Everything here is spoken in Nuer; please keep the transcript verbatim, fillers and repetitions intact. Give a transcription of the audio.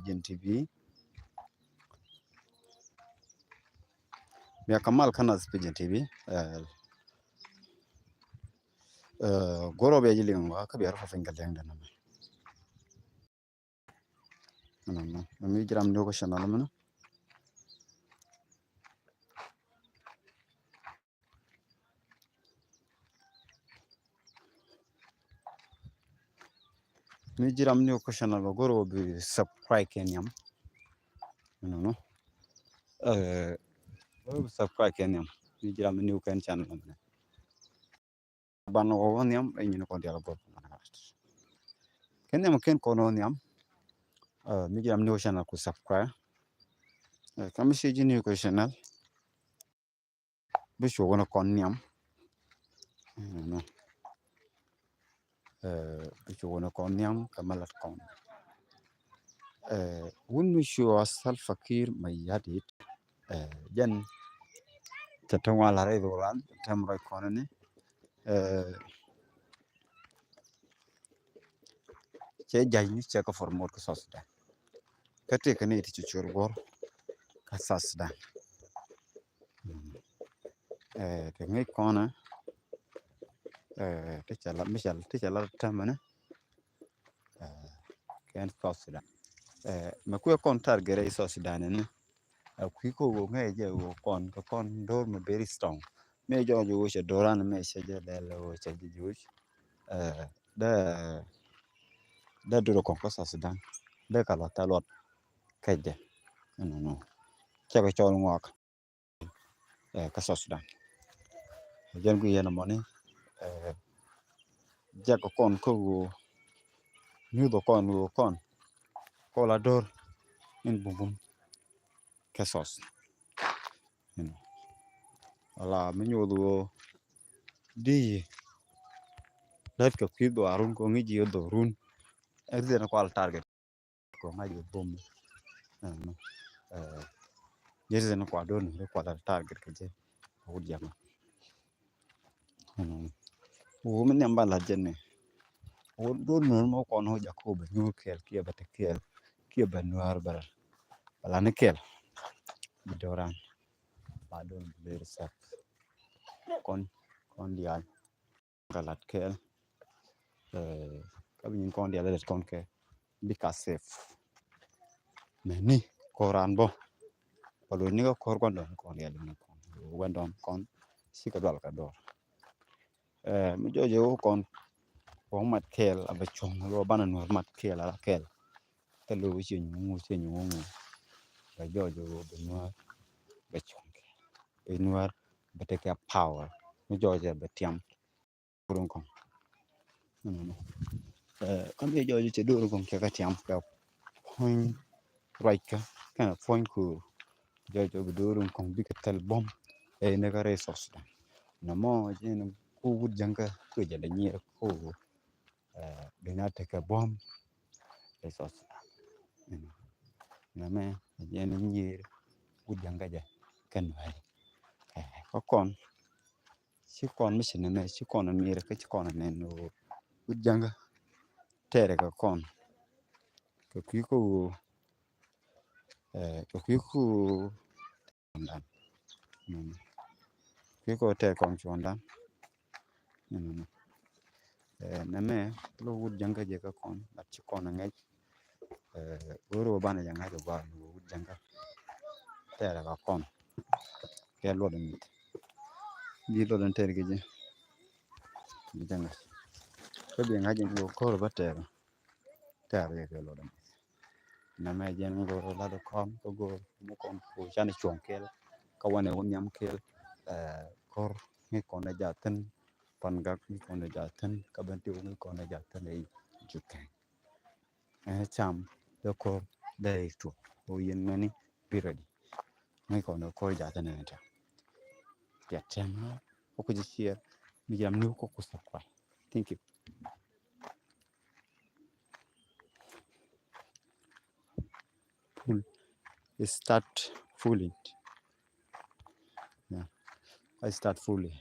Pigeon T V. Bia kamal kä Nath Pigeon T V. Ɛ, ɛ, go̱rɔ bia ji̱ liŋ wa kä bia rɔ fa piny kɛ liŋ dɛn mɛ. Nɔnɔ mi ji̱ ram ni wä kä channel mɛ nɔ. Mi ji̱ ram ni wä kä channel mɛ go̱rɔ bi subscribe kɛ nhiam. Nɔnɔ. Ɛ, go̱rɔ bi subscribe kɛ nhiam. Mi ji̱ ram ni wä kɛ channel mɛ. Ban wä wä nhiam ɛ nyin kɔn dial gɔr. Kɛ nhiam kɛn kɔn wä nhiam. Ɛ, mi ji̱ ram ni wä channel ku subscribe. Ɛ, kam mi ci ji̱ ni wä kä channel. Bi cu wä ni kɔn nhiam. Nɔnɔ. Ɛ, bi cu wä ni kɔn nhiam kɛ mɛ lat kɔn. Ɛ, wun mi cu a Salva Kiir Mayardit. Ɛ, jɛn cɛ te ŋuan la rɛy dhuran tɛm rɔy kɔn ni. Ɛ, cɛ ja̱ny ni cɛ kɛ promote kä South Sudan. Kä tëë kä ni ti ci cuɔr guɔr kä South Sudan. Ɛ, kɛ ŋäc kɔnɛ, ɛ, ti cɛ la, mi cɛ, ti cɛ la tɛmɛ ni, ɛ, kɛn South Sudan. Ɛ, mɛ kuɛ kɔn target rɛy South Sudan ni. Ɛ, kui̱ kä ɣöö ŋäc jɛ ɣöö kɔn, kɛ kɔn do̱r mɛ very strong. Mëë jɔɔc ɣöö cɛ do̱ran mëë cɛ jɛ lɛl ɣöö cɛ jɛ jo̱o̱c. Ɛ, dee, dee do̱r kɔn kä South Sudan. Dee ka luɔt tha luɔt kɛ jɛ. Nɔnɔ. Cɛ kɛ cɔl ŋuak. Ɛ, kä South Sudan. Jɛn gui yɛn mɔni, ɛ, jɛk kɔn kä ɣöö, nyuth kɔn ɣöö kɔn, kɔ la do̱r in bumbum kɛ South. Ala mi nyuth ɣöö di yi lät kɛ kui̱ dhuaarun kɔ ŋi̱c yi dhuaarun. Ɛ, ri dhɛn kɔ al target. Kɔ ŋa̱c kɛ bom. Ɛn, ɛ, jɛ ti sɛn kua do̱r ni ri kua la target kɛ jɛ. Wut jaŋa. Ɛn, wut mi nhiam ba la jɛ ni. Wut do̱r ni mɔ kɔn wut jaku bɛ nyuur kɛɛl kiɛ bɛ te kɛɛl kiɛ bɛ nuaar bɛ la. Bɛ la ni kɛɛl. Bi do̱ran. Ba do̱r ni bi ler sɛp. Kɔn, kɔn diaal. Kɛ lat kɛɛl. Ɛ, kä bi nyin kɔn diaal lät kɔn kɛ bika safe. Mɛ ni kɔr an bɔ. Palo ni kä kɔr guandɔn kɔn diaal ni kɔn. Guandɔn kɔn cikɛ dual kɛ dɔr. Ɛ, mi jɔjɛ wä kɔn. Wä mat kɛɛl a bɛ cuɔŋ lo banɛ nuɔr mat kɛɛl a la kɛɛl. Kä lo wä cie nyuŋu cie nyuŋu. Bɛ jɔjɛ wä bɛ nuɔr bɛ cuɔŋ kɛɛl. Bɛ nuɔr bɛ tekɛ power. Mi jɔjɛ bɛ tiam. Do̱r in kɔŋ. Ɛnɔnɔ. Ɛ, kä mi jɔɔc cɛ do̱r in kɔŋ cɛ kɛ tiam kɛ puɔ̱ny ruackä kɛnɛ puɔ̱ny ko̱o̱r. Jɔɔc cɛ bi do̱r in kɔŋ bikɛ thil buɔ̱m. Ɛ, ni kä rɛy South Sudan. Nɔmɔ jɛn ku wut jäŋkä kɛ jɛ lɛ nyier ko. Ɛ, bi na tekɛ buɔ̱m rɛy South Sudan. Ɛnɔ. Nɛmɛ jɛn nyier wut jäŋkä jɛ kɛn wɛy. Ɛ, kä kɔn ci kɔn mi ci nɛmɛ ci kɔn a miɛrɛ kä ci kɔn a nɛn ɣöö wut jäŋkä tɛɛrɛ kɛ kɔn kɛ kui̱ kä ɣöö, ɛ, kɛ kui̱ kä ɣöö cuɔ̱ndan. Kui̱ kä ɣöö tɛɛrɛ kɔn cuɔ̱ndan. Ɛ, nɛmɛ lo wut jäŋkä jɛ kä kɔn lat ci kɔn a ŋɛc. Ɛ, go̱o̱r wä banɛ jɛ ŋa̱c ɛ gua̱a̱r ni wä wut jäŋkä. Tɛɛrɛ ka kɔn. Kɛ luɔt in mit. Bi luɔt in tɛɛr kɛ jɛ. Bi jɛ ŋa̱c. Kä bi ŋa̱c in wä ko̱r bä tɛɛrɛ. Tɛɛrɛ kɛ luɔt in mit. Nɛmɛ jɛn go̱o̱r lat kɔn kä go̱o̱r mi kɔn ku can cuɔ̱ŋ kɛɛl. Kä wanɛ wä nhiam kɛɛl. Ɛ, ko̱r mi kɔn ɛ jathin. Pan gak mi kɔn ɛ jathin. Kä ben ti wä mi kɔn ɛ jathin ɛ jukɛn. Ɛ, cam dee ko̱r dee tuɔk. Ɣöö yɛn mɛni bi ready. Ŋäc kɔn dee ko̱r jath ɛn ɛn tɛm. Piɛt tɛm ɣä kɔ ku ji̱ ciɛɛr mi jam ni kɔ ku subscribe. Thank you. Pull. Start pulling. Yeah. I start pulling.